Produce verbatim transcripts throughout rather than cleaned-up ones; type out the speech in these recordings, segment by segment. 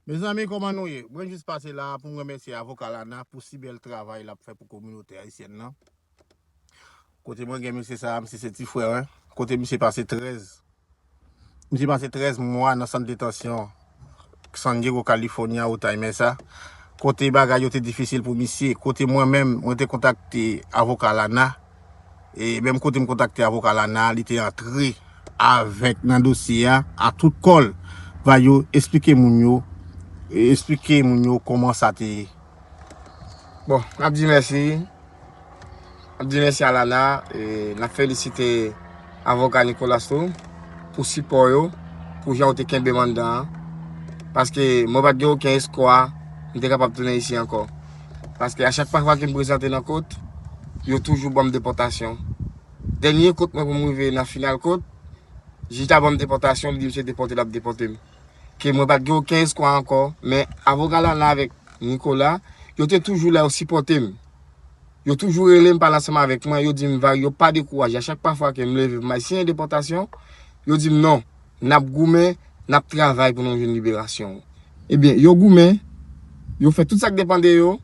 Mezanmi, kòman nou ye? Mwen jis pase la pou m remèsye avoka Lana pou si bèl travay l ap fè pou kominote ayisyèn nan. Kote mwen gen misye sa, misye se ti frè mwen. Kote misye pase trèz, misye pase trèz mwa nan sant detansyon San Diego, California, Otay Mesa. Kote bagay yo te difisil pou misye. Kote mwen menm, mwen te kontakte avoka Lana. E menm kote m kontakte avoka Lana, li te antre avèk nan dosye a, a tout kò l. Vayo, esplike moun yo, e esplike moun yo kòman sa te ye. Bon, n ap di mèsi. N ap di mèsi a Lana, e n ap felisite avoka Nicolas tou pou sipò yo, pou jan yo te kenbe m anndan an. Paske mwen pa t gen okenn espwa m te kapab tounen isi ankò. Paske a chak pa fwa ke m prezante nan kot, yo toujou ban m depòtasyon. Dènye kot mwen pou m rive nan final kot, jij la ban m depòtasyon, li di m se depòte l ap depòte m. Ke mwen pa t gen okenn espwa ankò, men avoka Lana avèk Nicolas, yo te toujou la, yo sipòte m. Yo toujou rele m, pale ansanm avèk mwen, yo di m, Vario, pa dekouraje. A chak pa fwa ke m leve pou m al siyen depòtasyon, yo di m, non, n ap goumen, n ap travay pou nou jwenn liberasyon w. Ebyen, yo goumen, yo fè tout sa k depann de yo,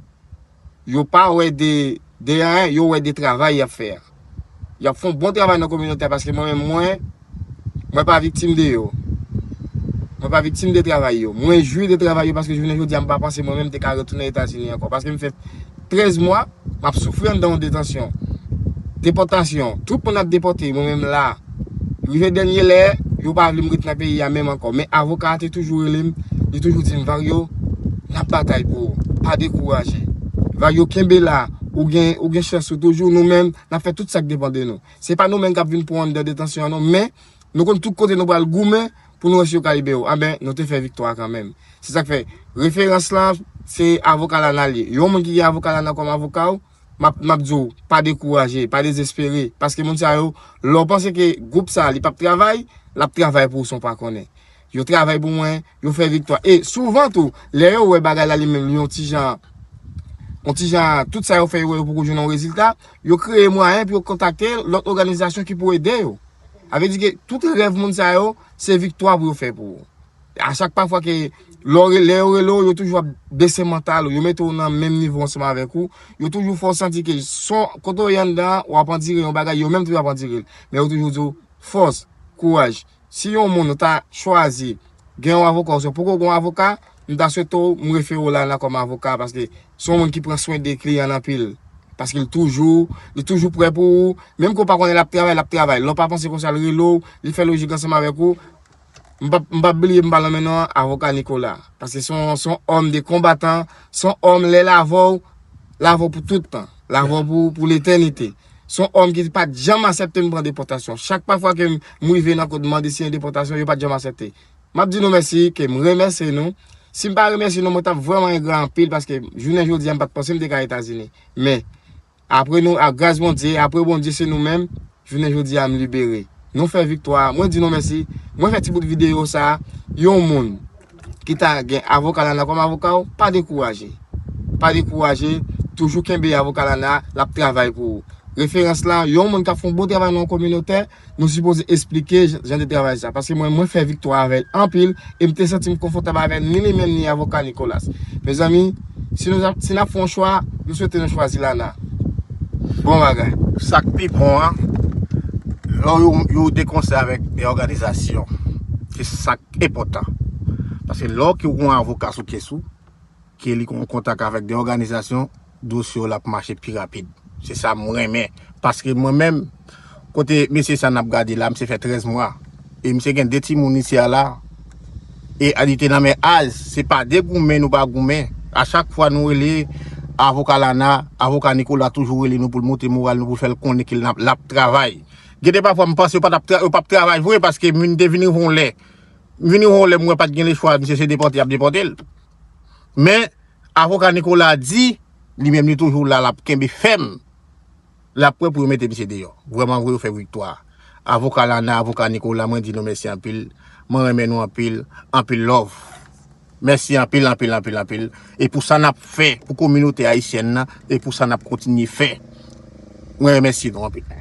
yo pa wè de, de anyen, yo wè de travay y ap fè a. Y ap fè yon bon travay nan kominote a, paske mwen menm, mwen, mwen pa viktim de yo. Mwen pa viktim de travay yo. Mwen jwi de travay yo, paske jounen jodi a, m pa panse mwen menm te ka retounen Etazini ankò. Paske m fè trèz mwa, m ap soufri anndan yon detansyon. Depòtasyon. Tout moun ap depòte, mwen menm la. Rive dènye lè, yo pa vle m ret nan peyi a menm ankò. Men avoka a te toujou rele m, li toujou di m, Vario, n ap batay pou ou. Pa dekouraje. Vario, kenbe la. Ou gen, ou gen chans ou toujou. Nou menm, n ap fè tout sa k depann de nou. Se pa nou menm k ap vin pran w anndan detansyon an non, men nou konn tout kote nou pral goumen pou nou wè si yo ka libere w. Anben, nou te fè viktwa a kanmenm. Se sa k fè referans lan, se avoka Lana l ye. Yon moun ki gen avoka Lana kòm avoka w, m ap, m ap di w, pa dekouraje, pa dezespere. Paske moun sa yo, lè w panse ke gwoup sa a, li p ap travay, l ap travay pou ou san w pa konnen. Yo travay pou mwen, yo fè viktwa. E souvan tou, lè yo wè bagay la li menm, li yon ti jan, yon ti jan, tout sa yo fè, yo wè yo poko jwenn yon rezilta, yo kreye mwayen pou yo kontakte lòt òganizasyon ki pou ede yo. Sa vle di ke tout rèv moun sa yo, se viktwa pou yo fè pou ou. A chak pa fwa ke lè w re-, lè yo rele w, yo toujou ap bese mantal ou, yo mete w nan menm nivo ansanm avèk ou, yo toujou fè w santi ke son, kote w ye anndan an, w ap andire yon bagay, yo menm tou y ap andire l. Men yo toujou di w, fòs, kouraj. Si yon moun ou ta chwazi gen yon avoka, ouswa poko gen yon avoka, m ta swete w, m refere w Lana kòm avoka, paske se yon moun ki pran swen de kliyan l anpil. Paske l toujou, li toujou prè pou ou. Menm ke w pa konnen l ap travay, l ap travay. Lè w pa panse konsa, l rele w, li fè lojik ansanm avèk ou. M p ap, m p ap bliye m pa lonmen non an, avoka Nicolas. Paske se yon, se yon òm de konbatan, se yon òm lè l avè w, l avè w pou tout tan. L avè w pou, pou letènite. Se yon òm ki pa t janm aksepte m pran depòtasyon. Chak pa fwa ke m, m rive nan kot m mande siyen depòtasyon, yo pa t janm aksepte. M ap di nou mèsi, ke m remèsye nou. Si m pa remèsye nou, mwen t ap vrèman engra anpil, paske jounen jodi a, m pa t panse m te ka Etazini. Men, apre nou, a gras Bondye, apre Bondye, se nou menm, jounen jodi a, m libere. Nou fè viktwa a. Mwen di nou mèsi. Mwen fè ti bout videyo sa a. Yon moun ki ta gen avoka Lana kòm avoka w, pa dekouraje. Pa dekouraje. Toujou kenbe avoka Lana, l ap travay pou ou. Referans lan, yon moun k ap fè yon bon travay nan yon kominote, nou sipoze esplike jan, jan de travay sa. Paske mwen, mwen fè viktwa avè l anpil, e m te santi m konfòtab avè l, ni li menm, ni avoka Nicolas. Mezanmi, si nou, si n ap fè yon chwa, nou swete nou chwazi Lana. Bon bagay. Sa k pi bon an, lè yo, yo de konsèy avèk de òganizasyon, se sa k enpòtan. Paske lè w gen yon avoka sou kès ou, ke li gen yon kontak avèk de òganizasyon, dosye w la ap mache pi rapid. Se sa m renmen. Paske mwen menm, kote mesye sa n ap gade la, misye fè trèz mwa. E misye gen de timoun isi a la. E li te nan men az, se pa de goumen nou pa goumen. A chak fwa nou rele avoka Lana, avoka Nicolas toujou rele nou pou l monte moral nou, pou l fè l konnen ke l ap, l ap travay. Gen de pafwa m panse yo pa t ap tra-, yo p ap travay vre, paske m vin, te vin rive yon lè. M vin rive yon lè, m wè pa t gen lechwa, misye se depòte, y ap depòte l. Men, avoka Nicolas di, li menm li toujou la, l ap kenbe fèm. L ap prè pou yo mete misye deyò. Vrèman vre, yo fè viktwa. Avoka Lana, avoka Nicolas, mwen di nou mèsi anpil. Mwen renmen nou anpil, anpil love. Mèsi anpil, anpil, anpil, anpil. E pou sa n ap fè pou kominote ayisyèn nan, e pou sa n ap kontinye fè. Mwen remèsye nou anpil.